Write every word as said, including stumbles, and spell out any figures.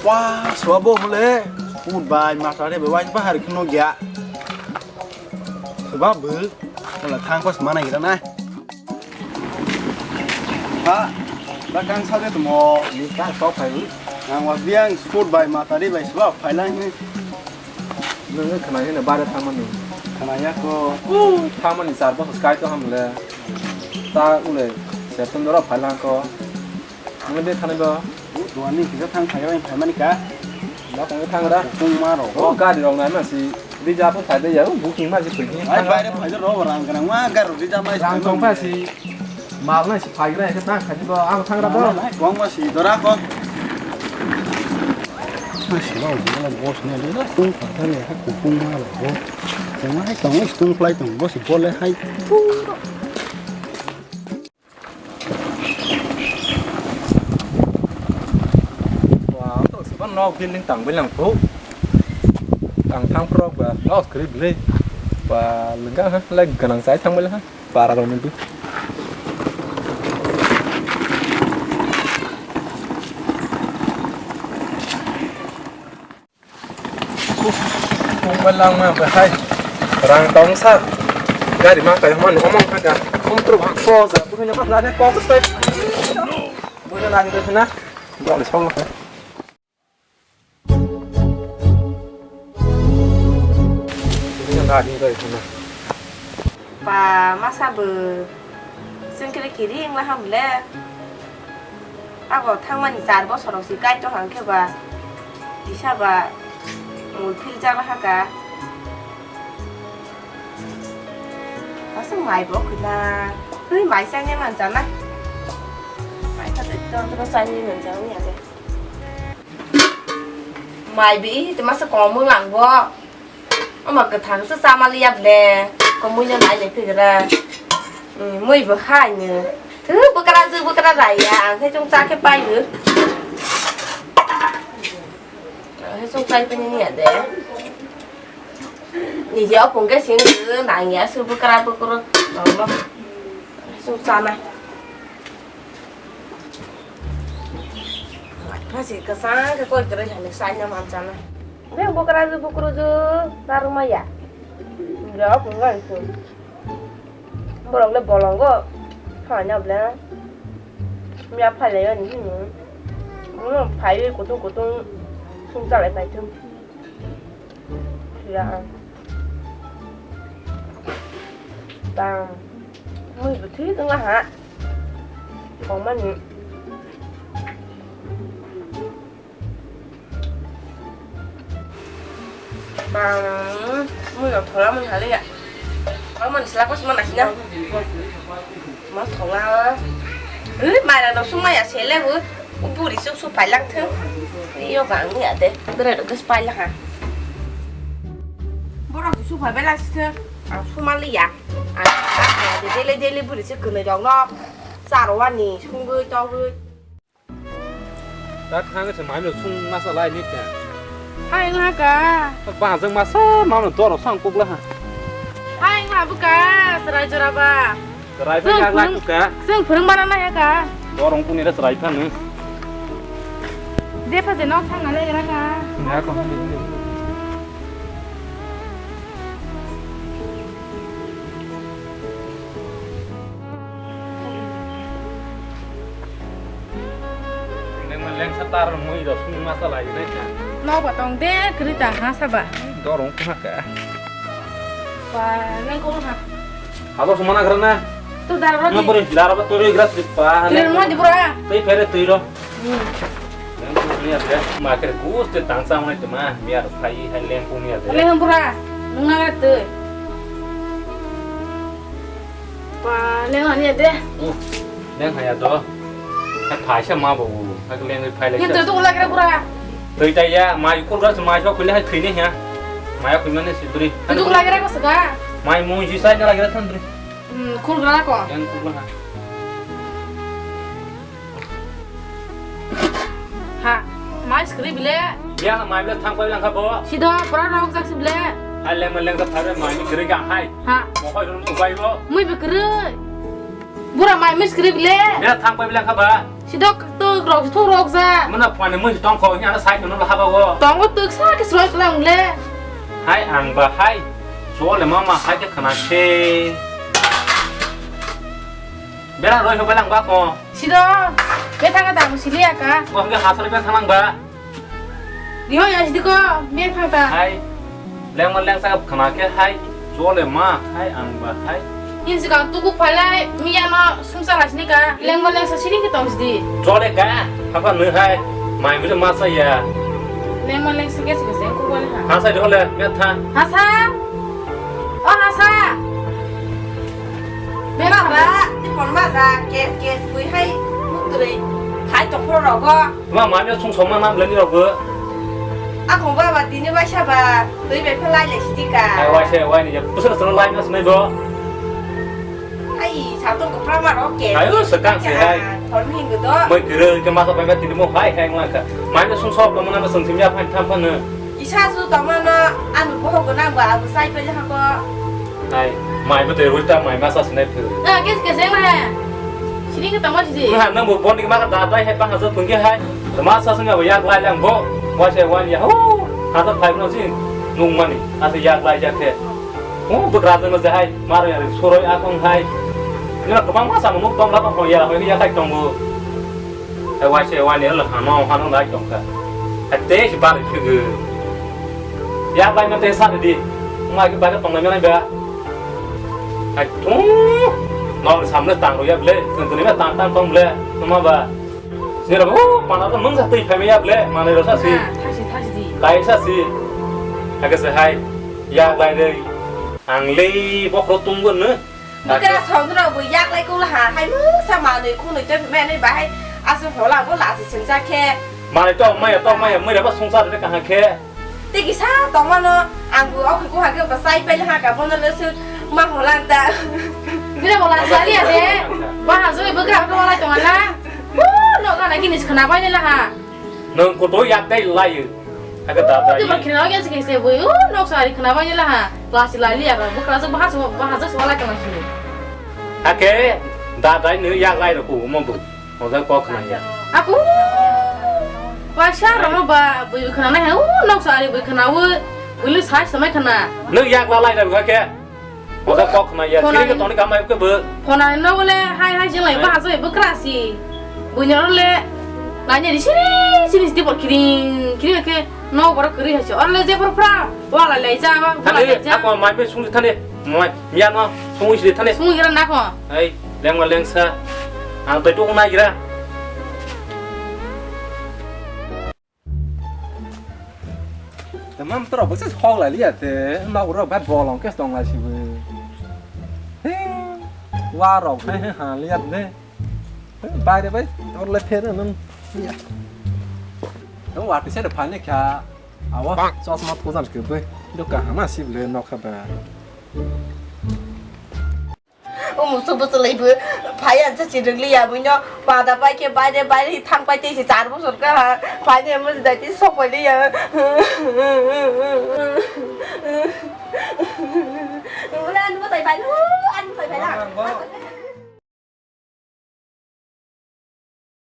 Wah, suwa bo hole. Put bai, mata de bai, bahar kheno gya. Suwa bo. Wala thang pas mana gila na. Ha, ba kang sa de mo. Ni ka sok phai. Nang wa biang put bai, mata de bai, suwa phai lang ni. Nung khna hino bare thangmani. Khna ya ko. Thangmani char bosor kai to hamle. Ta ule, septum doro phai lang ko. Nungde thani bo. Duani kisa thang phai bai phai mani ka. Ma tang thang da. Kung ma ro. O gari rong na ma si. Di ja po phai de ya. Booking ma si phai. Ai bai re phai de ro rang kana ma gari ro di ja ma si. Rang tong pha si. Mal na si phai gra ke ta kha di bo. Ang thang ra bo. Kong ma si dora ko. Ma si lo bo boss ne de da. Kung pha de ha kung ma ro. Kung ma hai kung ma si kung fly kung bo si bo le hai. Wah, to suban nok building tang bilang phu. Tang thang pro ba, los kri bile. Ba, lega ha, leg ganang sai thang bilang ha. Para rong ni. Mobile lang ma bahai. Rang tong sa. Gari ma kai mani omong kha ga. Om tru bhak ko ja. Buhino ma lane ko sai. Buhino lani ko na. Gari song ma. Buhino lani ko na. Ba masa bo. Sengkre kiri wngla ham le. Abo thangmani char bosor rok si kaitor hang khe ba kisa ba mul phil jala haka. Aswk mai bo khwna. Twi mai chani man jana. Mai kha twi tor tor chani man jani ade. Mai bi twi masa kom wng lang bo. Omo kwthang se chama liya ble. Ko mui no nai le phigra. Mui bo hai no. Thu bwkra ju bwkra raya. Ang khe chung cha khe pai bo. Ang khe chung chai pini niya de. Ni je opung khe sing nang ya su bwkra bwkra. Ang no. Chung cha nai. Phasi kwchang khe koi kwrwi hai sai na man chana. Beng bwkra ju bwkru ju narwkma ya. Jao phunga isu. Borok le bolongo. Phanya ble. Mia phalai ani hini. Bono phaiwi kutung kutung sung chalai paithung. Ya. Bang. Mui bwtwi tongla ha. Kongmani. Bang. Mui rok thola mui haliya. Kongmani selak mas mana sina. Mas thongla. Ui, mara no sumaya sele bu. U buri suk su pailak thung. Iyo bang ni ade. Bere do kes pailak ha. Borok su pai bela sithe. Ang sumaliya. Ang daily daily buri se kwnwi rok no. Charo wani sungwi togwi. Da thang se mai no sung masa lai ni ka. Hai nga ka. Ba jang masa ma no doro sang kuk la ha. Hai nga bu ka. Serai jora ba. Rai bai yak lak ka. Seng phwrwng mana nai ka. Dorong kuni ras rai phanu. Jepha je nok thang nalai gra ka. Ya ko. Leng ma leng satar mui do sung masa lai nai ka. Nok ba tong de kri ta ha saba. Dorong kha ka. Ba nang ko ha. Abo sumana gra na. Tu daro roti. Ngapuri daro ba turi gra sri pa. Tiri mo di pura. Tei phere tui ro. Hmm. Leng kung ni ate. Ma kere gus te tang sa mai te ma. Mi ar phai hai leng kung ni ate. Leng pura. Nung na gra tui. Pa leng ani ate. Uh. Leng hai ato. Hai phai sa ma bo. Hai leng phai le. Ni tu tu la gra pura. Tui tai ya, mai kur gra mai so khule hai thui ne ya. Mai khule ne si duri. Tu tu la gra ko sa ga. Mai mo ji sai na la gra than duri. Hmm, khulgrana ko? Yang khulgrana. Ha, mai skri bile. Ya, mai bile thang pai lang kha bo. Sido, pura rok jak si bile. Hai leng leng ka phare mai ni kri ga hai. Ha. Mo hoi rum ko bai bo. Mui bi kri. Bura mai mi skri bile. Ya thang pai lang kha ba. Sidok twk rok, thung rok ja. Muna phani mui tong kho, ni ana sai kono haba go. Tongo twk sa ke sroi klang le. Hai ang ba hai. Chole mama hai ke khana khe. Bera roi ho belang ba ko. Sido, bethang ta musili aka. Ko hingke hasari bethang lang ba. Riho ya sidi ko, bethang ta. Hai. Lengma lengsa khana khe hai. Chole ma hai ang ba hai. Yin sikang tuku phalai, miya no sumsa lasni ka. Lengma lengsa sini ke tong sidi. Chole ka, hapa nu hai. Mai mile masa ya. Lengma lengsa ke sikang sengku wale ha. Hasa di hole, bethang. Hasa. O hasa. Baba, ti pon ma ja, kes kes bui hai muk twi. Hai to phoro rogo. Ma ma mi sung soma nam leni rogo. Ako baba tini bai saba, twi bai phalai le sidi ka. Ai wai se wai ni, pusra sung lai nas nai do. Ai, sa to ko pra ma ro ke. Ayo, sekang se hai. Thor mi hindu do. Moi kere ke masa bai tini mo hai khai ngla ka. Ma mi sung sok ko mana sung sim ya phan tham phan. Isa su tongmano, ano bohok gwnang ba, abo chai paile hako. Hai, mai bo tei roi ta mai masa sinai phuru. Ah, kes kes eng hai. Sini ke tongma sidi. Nang bo bon ma ka da dai hai bang hajo phungke hai. Ma sa sung abo yak lai lang bo. Wa se wan ya ho. Hajo phai no sin. Nung mani. Asa yak lai jak he. Ho, bo gra jeng je hai. Mar ya soroi akong hai. Ni na kobang ma sa mo tong la ko ya ho ya kai tong bo. Hai waisa wani lo hano hano nai tongkha. Hai te si bar phigwi. Ya bai ma te sa di. Ma ki bai tong nai ba. Hai tu. Nong samne tang ro ya ble. Tun tun ma tang tang tong ble. Ma ba. Ni ro pana to mung sa tei phai ya ble. Ma ne ro sa si. Ah, thasi thasi di. Kai sa si. Hai ka se hai. Ya bai re. Ang le bokro tung gun ne. Bwkra songdro bo yak lai kula ha, hai mungsa manwi khunui tei phimani bahai aswk hola bo lasi singjak khe. Manwi tong maya, tong maya, mwira ba songsa de kaham khe. Tei kisa tongmano, ang bo okhi kuha khe ba chai paile ha ka bono le sut ma hola da. Bira bola sali ade, ba ha joi bwkra ko lai tong na. Bo no ga na ginis khna bai le ha. Nang koto yak dai lai. Aga da da. Tei ba khna yak se se bo, nok sari khna bai le ha. Lasi lai liya ba, bwkra jwk bahas bahas jwk wala kana sini. Ake da dai ni yak lai ro ku mo bu. Mo da ko khna ya. Aku. Wa sha ro ba bu khna na ha u nok sari bu khna u. Bu lu sai samai khna. Nang yak la lai ro ke. Oda kok khna ya. Phone kiri ke toni kamai ke bu. Phone no le hai hai jeng lai ba jai bwkra si. Buino le nanya di sini sini di bor kiring kiring ke no bor kiri ha. Or le je bor pra. Wala lai ja, wala lai ja. Thani, ako mai be sung thani. Mai, miya no, sung isi thani. Sung gira na ko. Ai, lengma lengsa. Ang to tung na gira. Tamam to rok se hok lai liya te, nok rok bai bolong ke tong lai si bu. He, wa rok he he ha liya ne. Bai re bai, tor le phe nang. Nang wa ti se de phani kha. Awa, chosma thojal ke bai. Do kaham a sib le nok ha ba. O musu busu lai bo phai an cha chirwk li ya buino pada pai khe baire baire thang pai tei se char bosor ka ha phai ne mo dai ti sok pai li ya. Ula an mo tai pai lu an mo tai pai la.